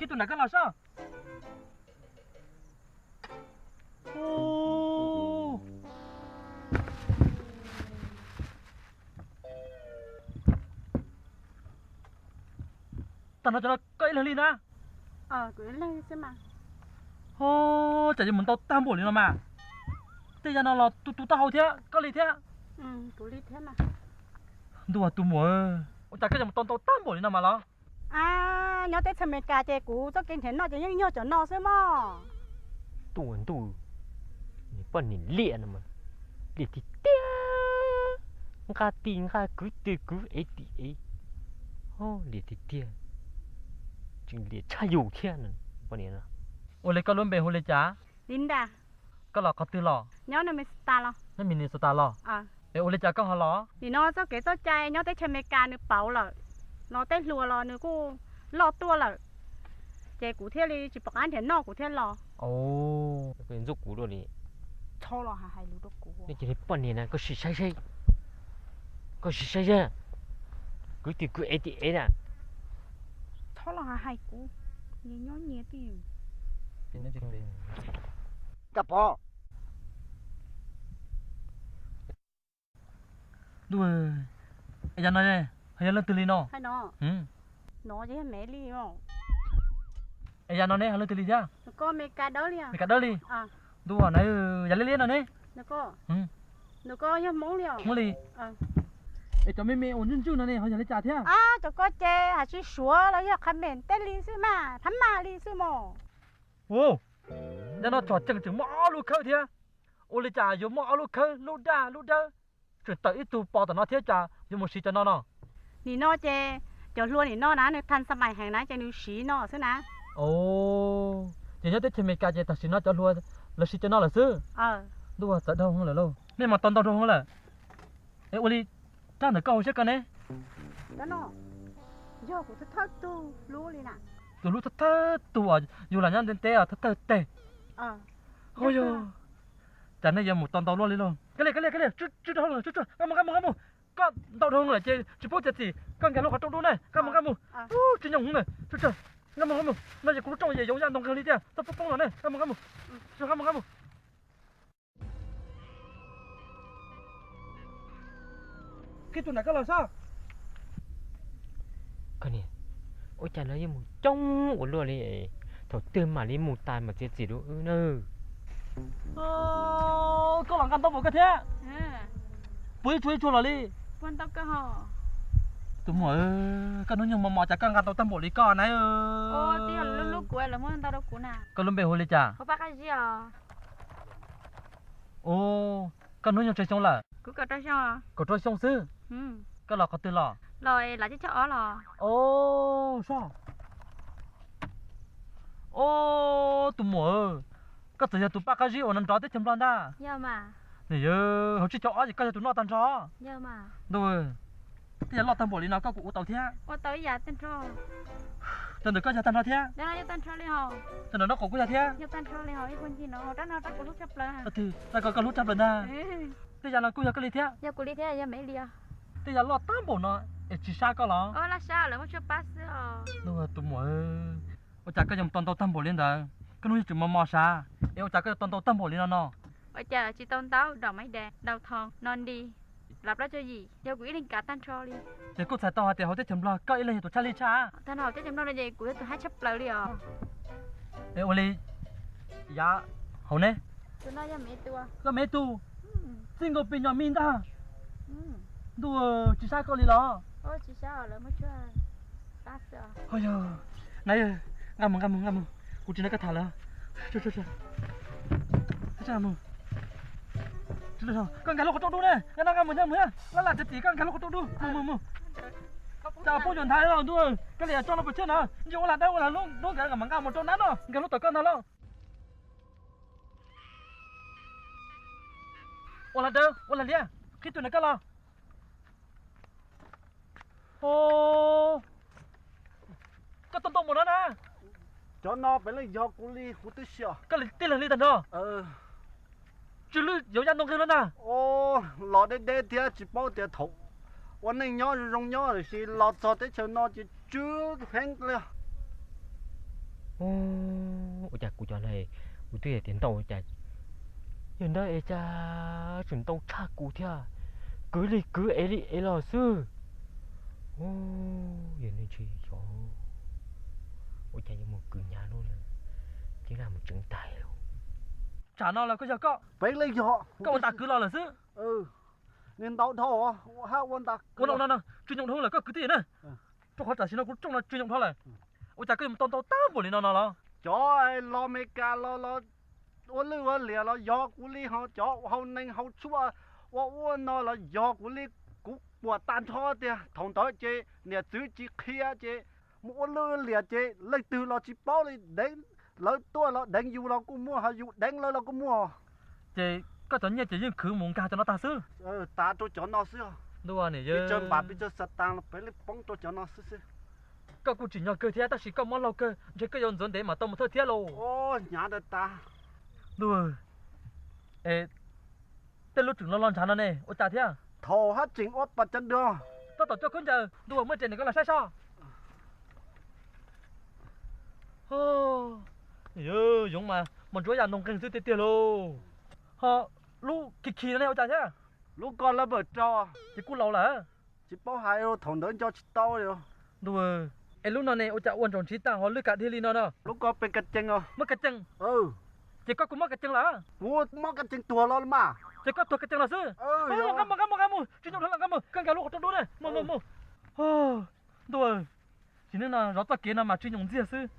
Ib tug nram koj los soj. Tag no cov no koj ib leeg li na? Ho, cas yuav mus ntau tag npaum li no mas. Tej yam no los tus tus taub hau thiab koj li thiab. Ntuj, tus muam, ua cas koj yuav mus tau ntau tag npaum li no mas los? Nyob teb chaws Amelikas ces kuv txoj kev nrhiav noj ces yeej yog cov no xwb mog. Tuaj ntuj, niag poj niam liam no mas, liam tiag tiag, nqa tis nqa kwv tis kwv ev tis ev, liam tiag tiag, tseem liam tshaj yus thiab no. Ua li koj lub npe hu li cas? Linda. Koj los qhov twg los? Nyob Minnesota los. Nyob Minnesota los? Es ua li cas koj ho los? Nim no txoj kev txoj cai nyob teb chaws Amelikas nws pauv lawm, los tej hluas los nws kuj loj tuaj lawm, ces kuv thiaj li tsis pom qab nrhiav noj kuv thiaj los. Ntxub kuv dua li. Txhob los hais lus rau kuv. Nej cia li poj niam na, koj sim saib seb, koj sim saib seb, kwv twg kwv ev tim ev na. Txhob los hais kuv, nyias nyob nyias twj ywm. Kab Pov. Ntuj, es yam no ho yog leej twg li no? Es yam no ne ho leej twg li thiab? Mes kas dawb li. Ntuj, na yam liab liab no ne. Hmoob li. Es cov me me uas ntswj ntswj no ne ho yog li cas thiab? Cov ko ces hais tsis suav los yog qha mem tej li xwb mas, phab maj li xwb mos. Ua, yam no tsom tseem tseem muaj ob lub khawb thiab. Ua li cas yuav muaj ob lub khawb, lub daj lub dawb, tseem tawm ib tug pos tom no thiab, cas yuav mus siv cov no no? Nim no ces cov hlua nim no na nws thas xa mais heev na ces nws siv no xwb na. Ces nyob teb chaws Amelikas ces tam sim no cov hlua lawv siv cov no lawm xwb. Ntuj, txawv dhau hwv lawm lauj. Nej mas tau ntau dhau hwv lawm. Es ua li rab ntawm koj hauv siab koj ne? Yog kuv thawj thawj tug hlub li na. Tus hlub thawj thawj tug uas yus lam nyob ntev ntev thawj thawj teg. Hu yog, cas nej yuav mus tau ntau luaj li lauj. Kav liam, kav liam, kav liam, tsw rau hauv, tsw, tsw, nqa mus, nqa mus, nqa mus. Koj ntau dhau lawm ces tsis pub txiav txim, koj nkag hlub qhov rooj dub ne, nqa mus, nqa mus. Ub, tsis nyoo hwv na, tsw, tsw, nqa mus, nqa mus. No ces kuv lub rooj ces yoov yaj ntoo nqeeg li tiag, txhob poob poob los ne, nqa mus, nqa mus. Tsw, nqa mus, nqa mus. Qhib tus nram koj los soj. Koj niam, ua cas no yeej mus coob ua luaj li, thaum twg mam li mus tas mam txiav txim rau wb na. Koj los nqa ntau npaum koj thiab. Puas ib tsuag ib tsuag los li? Tus muam, koj hnub nyoog mos mos cas koj nqa tau tag npaum li koj na. Koj lub npe hu li cas? Koj hnub nyoog tsawg xyoo lawm? Kaum rau xyoo xwb. Koj los qhov twg los? Os, soj. Os, tus muam, koj txawm yog tus paj qab zib uas nrov nrov teb chaws Nplog ntag. Yog, hauv tsib caug ob ces koj yog tus noj tag nrho. Ntuj, tej yam loj tag npaum li no koj kuj ua tau thiab. Cov ntawm koj yog tag nrho thiab. Cov nram no kuj yog thiab. Rab ko koj hlub tshaj plaws ntag. Tej yam no kuj yog koj li thiab. Tej yam loj tag npaum no es tsis sab koj los? Ntuj, tus muam, ua cas koj yuav tau ntau tag npaum li ntawd? Koj hnub nyoog tseem mos mos sav es ua cas koj yuav tau ntau tag npaum li no no? Ua cas tsis tau ntau, dom maiv dev, dau thoo, no nti, lav plaub caug yim, yog kuv ib leeg kav tag nrho li. Ces kuj txhais tau hais tias hauv teb chaws Nplog koj ib leeg yog tus tshaj lij tshaj. Tag nrho hauv teb chaws Nplog no ces kuv yog tus haib tshaj plaws li os. Es ua li yav hauv ne? Koj me tub, txij nkaus pes nyom me ntag. Ntuj, tsis sab koj li los? Ho yog, na, nqa mus, nqa mus, nqa mus. Kuv tsis nrog koj tham lawm. Koj nkag lub qhov rooj dub ne, nqa no nqa mus, nqa mus, laj laj txiav txim koj nkag lub qhov rooj dub, mus mus mus. Cas poob yuav nthav los ntuj, koj li tso no pes tshiab na, ntsis ua lag dawb ua lag lub nkawd mam nqa mus rau nab no, nkag lub tom koj ntag lauj. Ua lag dawb ua lag liab, qhib tus nram koj los. Koj tau ntau npaum no na. Cov no pem leej yog kuv li, kuv twb xyom. Koj li tij laug li tag nrho. Tsw lub yoov yaj ntoo nqeeg lawm ntag. Los deb deb thiab tsis paub tias thaum ua neej nyob zoo zoo nyob tiam sis los txog teb chaws no ces tsw heev li. Ua cas kuv cov no, kuv twb hais tias ntau cas, yog ntawd es cas tseem ntau tshaj kuv thiab, kwv li kwv ev li ev los xwb. Yog nej tsis xyov, ua cas yuav mus kwv hnyav luaj li, ces mus tseev tais los. Tsam no los koj yog koj, peb leej yog koj ua ntas kwv los lawm xwb. Nws ntau dhau hab ua ntas kwv no no, tsis nyoom dhau lawm koj kwv tij na. Rau qhov tam sim no kuv rooj no tsis nyoom dhau lawm. Ua cas koj yuav mus tau ntau tag npaum li no no los? Cov los Meskas los, los ua lwj ua liam los yog kuv li, ho cov hau neeg hau tshuaj ua ua no los yog kuv li. Kuv puas tag nrho tiag. Thaum ntawd ces niam txwv tsis qhia ces mus ua lwj ua liam ces leej twg los tsis paub li, deev lawv tuaj los deev yus los kuj muaj, ho yus deev lawv los kuj muaj. Ces koj cov nyiaj ces yeej khwv mus nkag cov no tag xwb. Tav rau cov no xwb. Ntuj, pes tsawg npam pes tsawg xav tas los peb li poob rau cov no xwb xwb. Koj kuj tsim nyog kawg thiab, tab sis koj mob laug kawg, ntshe koj yuav ntxuav ntev mam tau mus thawj thiab lauj. Hnyav ntawd tas. Ntuj, es tej lub tseem los los ntshav no ne ua cas thiab? Thaum hab tseem ua pas cov dua. Tab tom coj khaub ncaws, ntuj, muaj ris nws koj los saib soj. Yoov mas mos ntsuav yam ntoo nqeeg xwb tiag tiag lauj. Ho lub khi khi no ne ua cas thiab? Lub ko lawv mam rau. Ces kuj laus lawm. Tsis paub hais, thaum ntawd nco tsis tau li. Ntuj, es lub no ne ua cas ua ntsaum ntshiv tag ho lwj kam dhia li no no? Lub ko pes kas cees os. Mob kas cees? Ces koj kuj mob kas cees lawm? Kuv mob kas cees tuag los mas. Ces koj tuag kas cees los xwb? Nqa mus, nqa mus, nqa mus, tsis nyoom dhau lawm, nqa mus, koj nkag lub qhov rooj dub na, mus mus mus. Ntuj, sim neej no zov txoj kev no mas tsis nyoom ntxiag xwb.